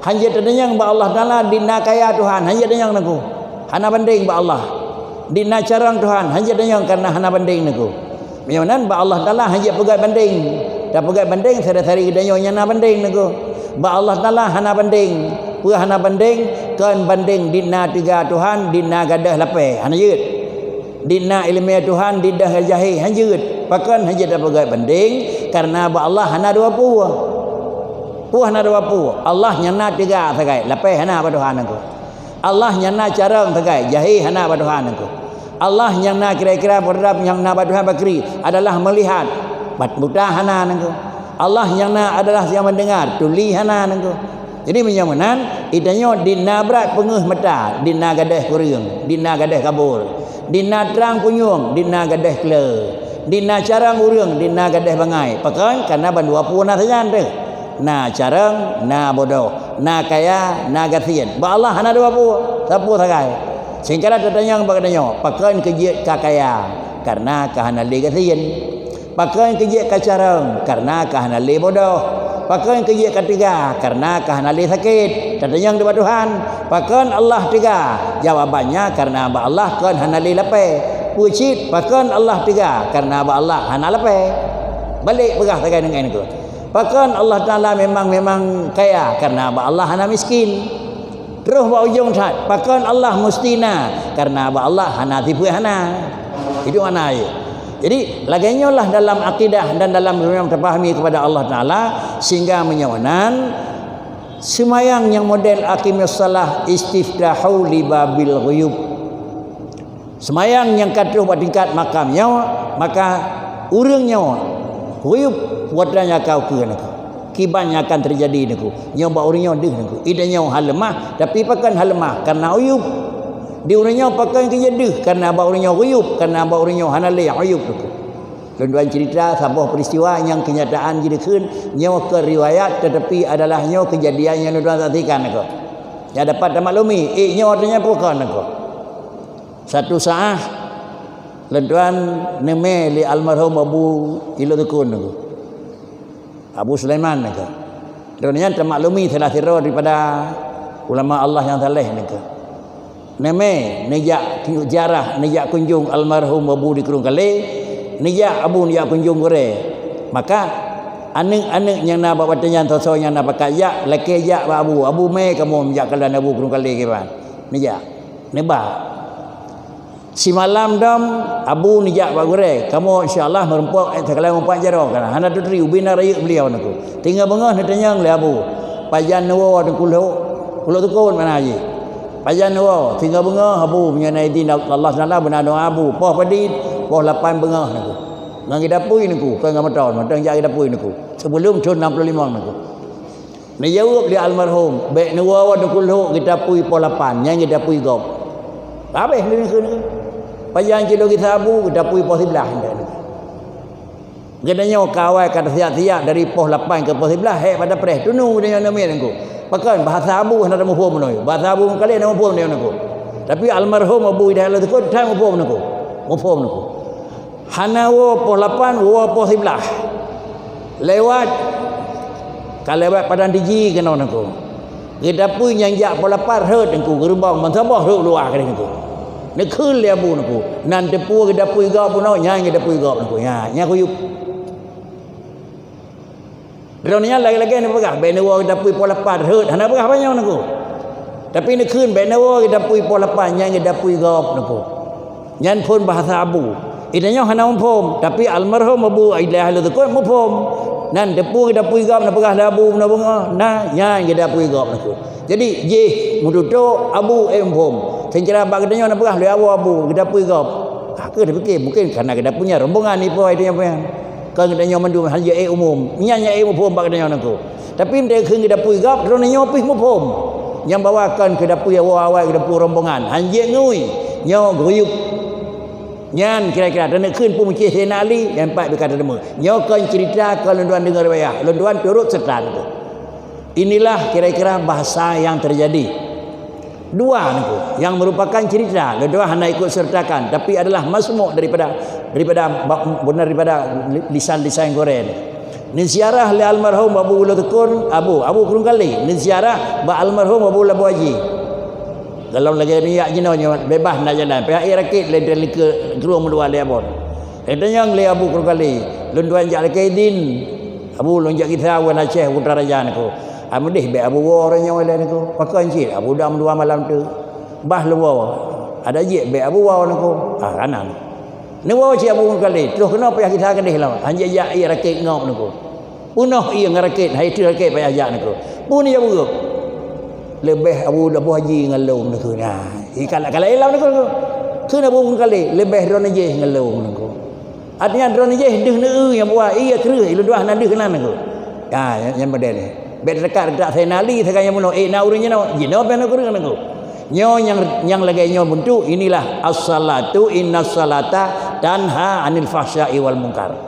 Han jeuet tatanyong bak Allah Taala di na kaya Tuhan, han jeuet tanyong Teungku. Hana bandeng bak Allah. Di na carông Tuhan, han jeuet tanyong karena hana bandeng Teungku. Meunyoe nan bak Allah Taala han jeuet peugöt bandeng. Tapeugöt bandeng, sari-sari geutanyoe nyang na bandeng Teungku. Bak Allah Taala hana bandeng. Peue hana bandeng? Kon bandeng di na teuga Tuhan, di na gadôh lapée. Hana jeuet. Di na ileumèe Tuhan, di deuh jahé, han jeuet. Pakon han jeuet tapeugöt bandeng? Karena bak Allah hana dua pue. Pue hana dua pue. Allah nyang na teuga sagai, lapée hana bak Tuhan Teungku. Allah nyang na carông sagai, jahé hana bak Tuhan Teungku. Allah nyang na kira-kira peurab nyang na bak Tuhan bakri adalah meulihat, bat-, buta hana Teungku. Allah nyang na adalah nyang mendengar, tuli hana Teungku. Jadi, meunyoe meunan, geutanyoe di na brat peungeuh mata, di na gadôh kureueng, di na gadôh kabur, di na trang punyueng, di na gadôh kle, di na carông ureueng, di na gadôh bangai. Pakon? Karena bandua pue na sajan teuh. Na carông, na bodoh, na kaya, na gasien. Bak Allah hana dua pue, sapeue sagai. Singkara tatanyong bak geutanyoe, pakon keu jeuet ka kaya? Karena ka hana lé gasien. Pakon keu jeuet ka carông? Karena ka hana lé bodoh. Pakon keu jeuet ka teuga? Karena ka hana lé sakét. Tatanyong bak Tuhan, pakon Allah teuga? Jawabannya, karena bak Allah kon hana lé lapée. Peue cit, pakon Allah teuga? Karena bak Allah hana lapée. Balek peugah sagai deungon Teungku. Pakon Allah Taala memang, memang kaya? Karena bak Allah hana miskin. Terus bak ujong that, pakon Allah musti na? Karena bak Allah hana tipeue hana. Itu makna jih. Jadi, lagèe nyoe lah dalam akidah dan dalam tapahami kepada Allah Taala, sehingga meunyoe nan, seumayang nyang model aqimis shalah istiftahu li babil ghuyub. Seumayang nyang ka troh bak tingkat makam nyoe, maka ureueng nyoe ghuyub watèe nyang ka ukeue Teungku. Kiban nyang akan teujadi Teungku. Nyoe bak ureueng nyoe deuh Teungku. Geutanyoe hana leumah, tapi pakon hana leumah? Karena uyub. Di ureueng nyoe pakon keu jeuet deuh? Karena bak ureueng nyoe ghuyub, karena bak ureueng nyoe hana lé uyub Teungku. Lôn tuan cerita saboh peristiwa nyang kenyataan jideukeuen, nyoe keu riwayat tetapi adalah nyoe kejadian nyang lôn tuan saksikan Teungku. Nyang dapat tamaklumi, eh, nyoe artinya pakon Teungku. Satu saat, lôn tuan neumè lé almarhum Abu Ilo Tukun Teungku. Abu Sulaiman Teungku. Droeneuh nyan tamaklumi salah sidroe daripada ulama Allah nyang saleh Teungku. Neumè, neujak ziarah, neujak kunjung almarhum Abu di Krueng Kalé, neujak Abu neujak kunjung gurèe. Maka, aneuk-aneuk nyang na bak watèe nyan soe-soe nyang na pakat jak, lakèe jak bak Abu. Abu, mè kamoe meujak kalon Abu Krueng Kalé kiban. Neujak. Neuba. Simalam dum Abu neujak bak gurèe, kamoe insya Allah meurumpok, eh, takalon meupat jaroe kana. Hana teuturi ubé na rayeuk beliau Teungku. Teungoh beungoh neutanyong lé Abu, "Pajan neuwoe Teungku Lhok?" Lhok Tukon makna jih. "Pajan neuwoe?" Teungoh beungoh Abu, meunyoe na idhin Allah Taala beuna doa Abu. Poh padit, poh lapan beungoh Teungku. Ngon geutapui Teungku, kon ngon moto, moto jak geutapui Teungku. Sebelum thon enam puluh lima Teungku. Neujaweueb lé almarhum, "Bèk neuwoe Teungku Lhok, geutapui poh lapan, nyan geutapui gob." Habéh lé neukheun. Pajan cit lôn gisa Abu, geutapui poh siblaih. Geutanyoe ka awai ka tasiap-siap dari poh lapan keu poh siblaih, hék pada preh. Tunu geutanyoe aneuk miet Teungku. Pakon bahasa Abu hana tamuphom nyoe. Bahasa Abu meukalé hana muphom nyoe Teungku. Tapi almarhum Abu Hidayat Lhoksukon that muphom Teungku. Muphom Teungku. Hana woe poh lapan, woe poh siblaih. Lewat, ka lewat Padang Tiji keunoe Teungku. Geutapui nyang jak poh lapan rhot Teungku, geurubong bansaboh rhot luwah keudeh Teungku. Neukheun lé Abu Teungku, nan teupeu geudapui gob bunoe, nyan geudapui gob Teungku. Nyan, nyan kuyup. Droeneuh nyan lagèe-lagèe neupeugah, bèk neuwoe geudapui po lapan, rhot, hana peugah bak nyoe Teungku. Tapi neukheun bèk neuwoe geudapui po lapan, nyan geudapui gob Teungku. Nyan phon bahasa Abu. Geutanyoe hana muphom, tapi almarhum Abu Abdillah Lhoksukon muphom. Nan teupeu geudapui gob neupeugah lé Abu bunoe beungoh, na nyan geudapui gob Teungku. Jadi jih meututoe Abu, eh, muphom. Seukira bak geutanyoe neupeugah lé Abu, Abu geudapui gob. Ah, keu teupike mungken kareuna geudapui nyan rombongan ipo geutanyoe nyan. Kon geutanyoe mandum hana jeuet ék umum. Nyan nyang ék muphom bak geutanyoe Teungku. Tapi meunteukheun geudapui gob, droeneuh nyoe pih muphom. Nyang bahwa kon keu dapui awai-awai, keu dapui rombongan. Hana jeuet ngui. Nyoe geuyup. Nyan kira-kira taneukheun peumeucéh Saidina Ali, nyang pat beuka tadeungoe. Nyoe kon cerita, kon lôn tuan deungoe riwayah. Lôn tuan turut serta Teungku. Inilah kira-kira bahasa yang terjadi. Dua Teungku, yang merupakan cerita, lôn tuan hana ikut sertakan, tapi adalah masmuk daripada, daripada ba-, benar daripada li-, lisan-lisan gurèe. Neuziarah lé almarhum Abu Lhoksukon, Abu, Abu Krueng Kalé, neuziarah bak almarhum Abu Labo Haji. Golom lagèe nyoe jak jinoe nyoe, beubaih na jalan, payah ék rakét lé, lé likot krueng meuluwa lé abon. Geutanyong lé Abu Krueng Kalé, "Lôn tuan jak lakèe idin, Abu, lôn jak gisa u Aceh, u Kutaraja Teungku. Ameudeh bèk Abu woe uroe nyoe lé Teungku. Pakon cit Abu dong dua malam teuk. Bah lôn woe. Adak jeuet bèk Abu woe Teungku." Ah, hana. Neuwoe cit Abu Krueng Kalé, troh keunoe payah gisa keudeh lom. Hana jak ék rakét ngop Teungku. Peunoh ié ngon rakét, hai treuk rakét payah jak Teungku. Peue nyang beugöt? Leubeh Abu Labo Haji ngon lôn Teungku. Nah, ikalak-kalak ilom Teungku. Kheun Abu Krueng Kalé, leubeh droeneuh jih ngon lôn Teungku. Artinya droeneuh jih deuh neu-eu nyang buah, ié kreueh, ilôn dua hana deuh keunan Teungku. Ya, nyang, nyang model nyoe. Bèk teuka-teuka Saidina Ali sagai nyang bunoe, ék na ureueng jinoe, jinoe pih na ureueng Teungku. Nyoe nyang, nyang lagèe nyoe beuntuk, inilah as-salatu, innas salata tanha 'anil fahsya'i wal munkar.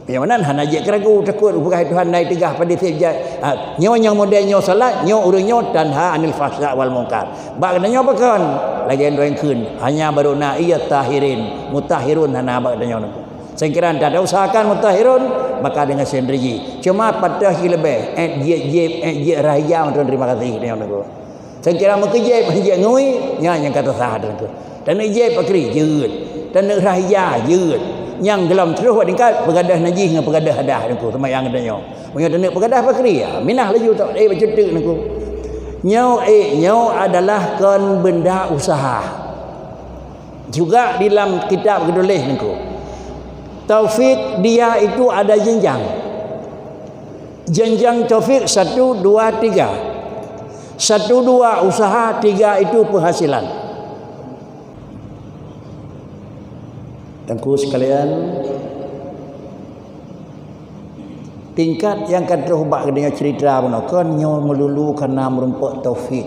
Nyang meunan hana jeuet keuragu, takot peugah Tuhan na teuga padé sép jai. Ha, nyoe nyang model nyoe salat, nyoe ureueng nyoe tanha 'anil fahsya' wal munkar. Bak geutanyoe pakon? Lagèe droe kheun, hanya barô na ié tahirin, mutahhirun hana bak geutanyoe. Seukira ta usahakan mutahhirun, maka deungon sendiri jih. Cuma patéh cit leubeh, eh, jeuet, jeuet, eh, jeuet rhah ija mantong terima kasih geutanyoe. Seukira meukeujép hana jeuet ngui, nyan nyang ka teusalah Teungku. Taneuk jép pakri jeuet, taneuk rhah ija jeuet. Nyang gohlom troh bak tingkat peugadôh najih ngon peugadôh hadah Teungku, seumayang geutanyoe. Meunyoe taneuk peugadôh pakri, ya, minah laju tak, eh, bacut teuk Teungku. Nyoe, eh, nyoe adalah kon beunda usaha. Juga di lam kitab geutuléh Teungku. Taufik dia itu ada jenjang. Jenjang taufik satu, dua, tiga. Satu, dua usaha, tiga itu penghasilan. Teungku sekalian, tingkat nyang ka troh bak geutanyoe cerita bunoe kon nyoe meululu kareuna meurumpok taufik.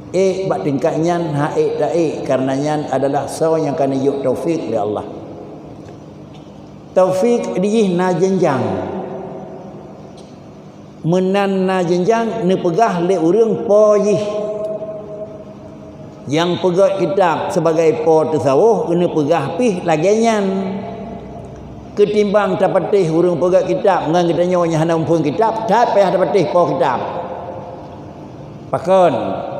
Ék bak tingkat nyan hana ék ta-ék, kareuna nyan adalah soe nyang ka neujok taufik lé Allah. Taufik jih na jenjang. Meunan na jenjang neupeugah lé ureueng po jih. Nyang peugét kitab sibagai po teusawoh neupeugah pih lagèe nyan. Keutimbang tapatéh ureueng peugét kitab ngon geutanyoe nyang hana muphom kitab, that payah tapatéh po kitab. Pakon?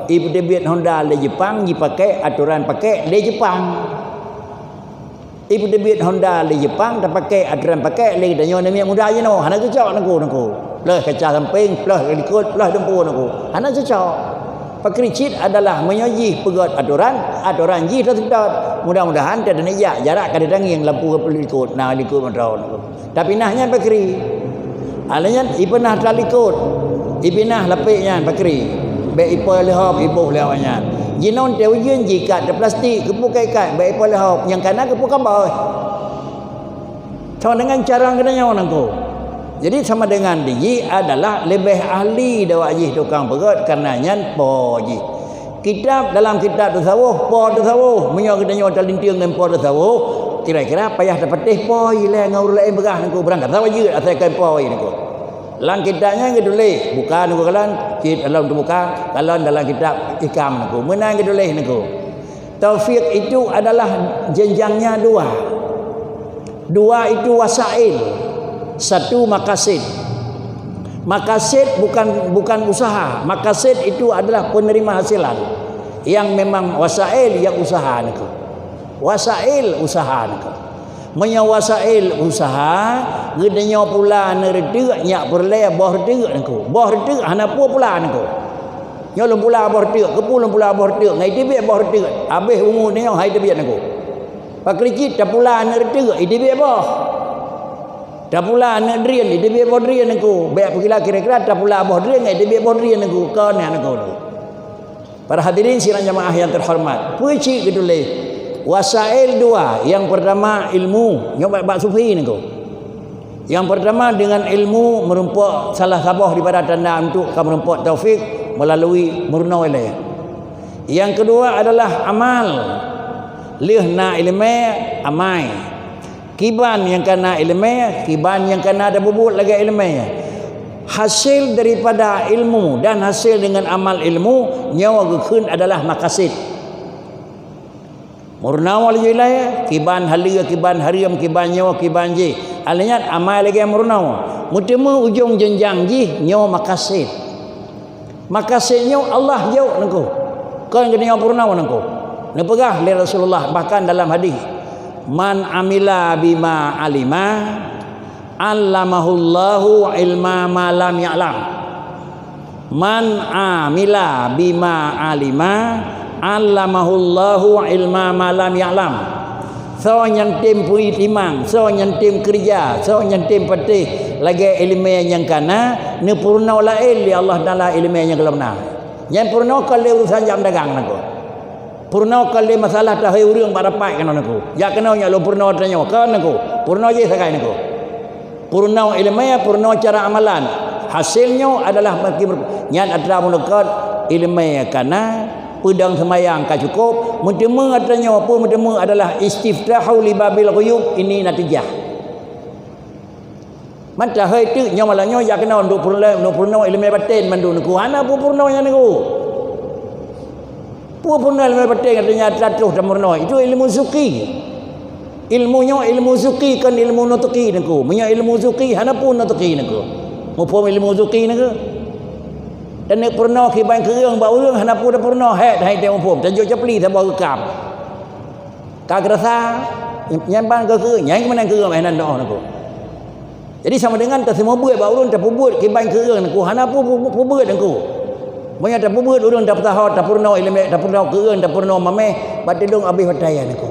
Ipeuteubiet Honda lé Jepang, jipakék atoran pakék lé Jepang. Ipeuteubiet Honda lé Jepang, tapakék atoran pakék lé geutanyoe namiet muda jinoe. Hana cocok Teungku, Teungku. Ploh kaca sampéng, ploh likot, ploh dumpeue Teungku. Hana cocok. Pakri cit adalah meunyoe jih peugét atoran, atoran jih teuseutôt. Mudah-mudahan teuneuk jak jarak ka ditangieng lampu likot, na likot moto Teungku. Tapi nah nyan pakri. Alèh nyan ipeunah talikot, ipeunah lapék nyan pakri. Bèk ipoh leuhop iboh lé awaknyan. Jinoe teuh ujeuen jikat teuh plastik, keupeue ka ikat, bèk ipoh leuhop, nyang kana keupeue ka boh. Sama dengan cara geutanyoe Teungku. Jadi sama dengan jih adalah leubeh ahli daripada jih tukang peugét, kareuna nyan po jih. Kitab, dalam kitab tasawuf, po tasawuf. Meunyoe geutanyoe talinteung ngon po tasawuf, kira-kira payah tapatéh po ilèe ngon ureueng laén peugah Teungku, beurangkat sawa jeuet asai kon po Teungku. Lam kitab nyan geutuléh, buka Teungku kalon, cit lom teubuka, kalon dalam kitab Ihkam Teungku. Meunan geutuléh Teungku. Taufik itu adalah jenjangnya dua. Dua itu wasail, satu makasid. Makasid bukan, bukan usaha. Makasid itu adalah penerima hasilan. Nyang memang wasail, nyang usaha niko. Wasail usaha niko. Meunyoe wasail usaha, geutanyoe pula neureudeuek nyak peureulée boh reudeuek niko. Boh reudeuek hana peue pula niko. Nyoe lôn pula boh reudeuek, keupeue lôn pula boh reudeuek, ngai teubiet boh reudeuek. Habéh umu nyoe hai teubiet niko. Pakri cit tapula aneuk reuteuek, iteubiet boh. Tapula aneuk drien, iteubiet boh drien niko. Bék peugila kira-kira tapula boh drien, iteubiet boh drien niko. Kon nyan niko. Para hadirin sidang jamaah yang terhormat, peue cit geutuléh? Wasail dua, yang pertama ilmu, nyoe bak, bak sufi niko. Yang pertama dengan ilmu meureumpok salah saboh daripada tanda untuk ka meureumpok taufik melalui meurunoe ilée. Yang kedua adalah amal. Lheueh na ileumé, amai. Kiban nyang ka na ileumé, kiban nyang ka na tapeubuet lagée ileumé. Hasil daripada ilmu dan hasil dengan amal ilmu, nyoe geukheun adalah makasid. Meurunoe laju ilée, kiban haleue, kiban hareuem, kiban nyoe, kiban jih. Alheuh nyan amai lagée meurunoe. Meuteumé ujong jeunjang jih nyoe makasid. Makasid nyoe Allah jok niko. Kon geutanyoe peurunoe niko. Neupeugah lé Rasulullah bahkan dalam hadis, "Man amila bima alima, allamahullahu ilma ma lam ya'lam." Man amila bima alima, allamahullahu ilma ma lam ya'lam. Soe nyang tem peutimang, soe nyang tem keureuja, soe nyang tem patéh lagée ileumé nyang ka na, neupeurunoe laén lé Allah Taala ileumé nyang gohlom na. Nyan peurunoe kon lé urusan jak meudagang niko. Peurunoe kon lé masalah tahôi ureuëng bak rapat keunoe niko. Jak keunoe nyak lôn peurunoe tanyoe, kon niko. Peurunoe jih sagai niko. Peurunoe ileumé, peurunoe cara amalan. Hasil nyoe adalah makin ber-, nyan atra meuneukat ileumé ka na, peudong seumayang ka cukôp, meuteumé atra nyoe peue meuteumé adalah istiftahu li babil ghuyub, ini natijah. Mata hai teuk nyoe malam nyoe jak keunoe untuk peurunoe, untuk peurunoe ileumé batén mandum niko. Hana peue peurunoe nyan niko. Peue peurunoe ileumé batén gata nyan atra troh tameurunoe. Itu ilmu zuki. Ilmu nyoe ilmu zuki kon ilmu nutqi niko. Meunyoe ilmu zuki hana peue nutqi niko. Muphom ilmu zuki niko. Dan neupeurunoe kiban keureung bak ureuëng hana peue tapeurunoe, hék hai teuh muphom. Tajok capli saboh geukam. Ka geurasa, nyan ban keu keureung, nyan keumeunang keureung meunan doh niko. Jadi sama dengan taseumeubeuet bak ureuëng tapeubuet kiban keureung niko, hana peue-, peue-, peubeuet niko. Meunyoe tapeubuet ureuëng tapeusaho, tapeurunoe ileumé, tapeurunoe keureung, tapeurunoe maméh, bak teudong abéh watée nyan niko.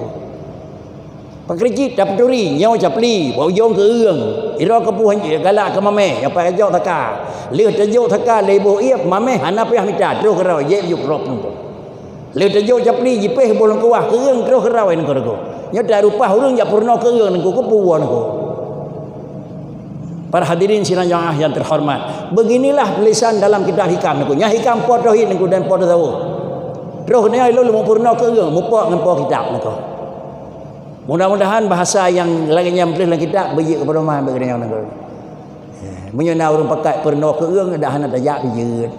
Pakri cit tapeuturi, nyoe capli, bak ujong keureung, iroe keupeue galak keu maméh, nyoe pakai jok saka. Lheueh tajok saka lé boh ieb, maméh hana payah mita, troh keurawe, jép juk rop niko. Lheueh tajok capli jipéh boh lôn kuwah keureung troh keurawe niko. Nyoe tarupah ureuëng jak peurunoe keureung niko, keupeue niko. Para hadirin sidang jamaah yang terhormat, beginilah tulisan dalam kitab hikam niko. Nyan hikam po tauhid niko dan po tasawuf. Troh nyoe lôn meupeurunoe keureung, mupok ngon po kitab niko. Mudah-mudahan bahasa nyang lagée nyan tuléh lam kitab beujeuet keu pedoman bagi geutanyoe niko. Meunyoe na ureuëng pakat peurunoe keureung, dak hana tajak pijeuet.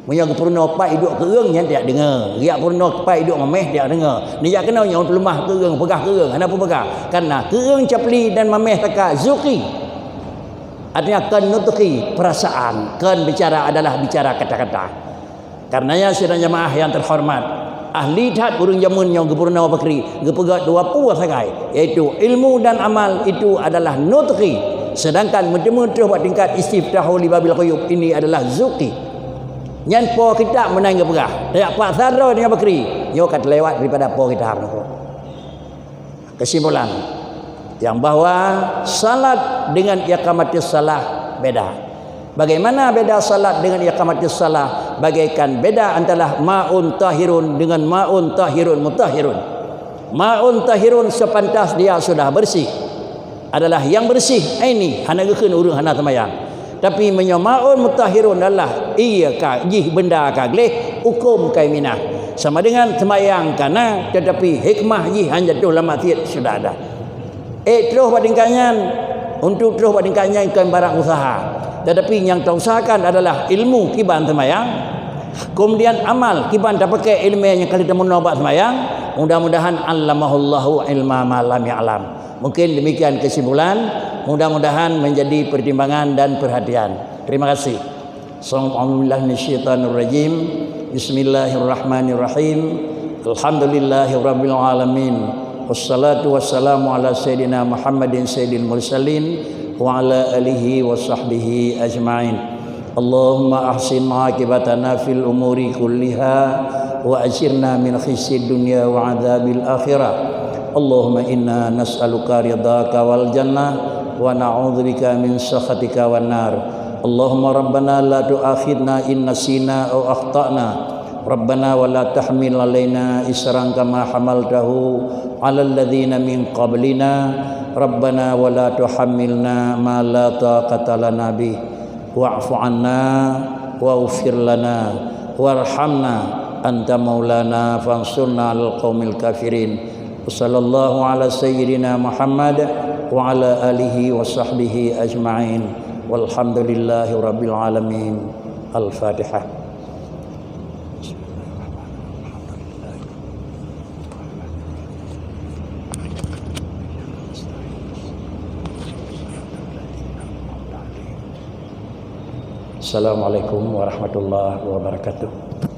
Meunyoe geupeurunoe pat iduek keureung, nyan tajak deungoe. Geujak peurunoe pat iduek maméh, tajak deungoe. Neujak keunoe nyoe peuleumah keureung, peugah keureung, hana peue peugah. Karena keureung capli dan maméh saka zuki. Artinya kon nutqi, perasaan, kon bicara adalah bicara kata-kata. Karenanya sidang jamaah yang terhormat, ahli that ureuëng jameun nyoe geupeurunoe pakri, geupeugah dua peue sagai, yaitu ilmu dan amal itu adalah nutqi, sedangkan meuteumé troh bak tingkat istiftahu li babil ghuyub ini adalah zuki. Nyan po kitab meunan geupeugah, tajak paksa droe nyoe pakri, nyoe ka teulewat daripada po kitab niko. Kesimpulan, yang bahwa salat dengan iqamatis salah beda. Bagaimana beda salat dengan iqamatis salah? Bagaikan beda antara maun tahirun dengan maun tahirun mutahhirun. Maun tahirun sepantas dia sudah bersih, adalah yang bersih aini, hana geukheun ureuëng hana seumayang. Tapi meunyoe maun mutahhirun adalah ié ka jih benda ka gleh, huköm ka minah. Sama dengan seumayang ka na, tetapi hikmah jih hana jatuh lam maksiat sudah ada. Eh, troh bak tingkat nyan, untuk troh bak tingkat nyan kon barang usaha. Tetapi nyang tausahakan adalah ilmu kiban seumayang, kemudian amal kiban tapakée ileumé nyang ka lheueh tameurunoe bak seumayang. Mudah-mudahan allamahullahu ilma ma lam ya'lam. Mungkin demikian kesimpulan, mudah-mudahan menjadi pertimbangan dan perhatian. Terima kasih. A'udzubillahi minasyaitonirrajim. Bismillahirrahmanirrahim. Alhamdulillahirabbil alamin. Wassalatu wassalamu ala sayyidina Muhammadin sayyidil mursalin wa ala alihi wa sahbihi ajma'in. Allahumma ahsin aqibatana fil umuri kulliha wa ajirna min khizyid dunya wa adzabil akhirah. Allahumma inna nas'aluka ridhaka wal jannah wa na'udzubika min sakhatika wan nar. Allahumma rabbana la tu'akhidna in nasina aw akhtana. Rabbana wa la tahmil alaina isran kama hamaltahu alal ladzina min qablina. Rabbana wa la tuhammilna ma la taqata lana bih. Wa'fu anna waghfir lana warhamna anta maulana fansurna 'alal qaumil kafirin. Wa sallallahu ala sayyidina Muhammad wa ala alihi wa sahbihi ajma'in. Walhamdulillahi rabbil alamin. Al-Fatihah. Assalamualaikum warahmatullahi wabarakatuh.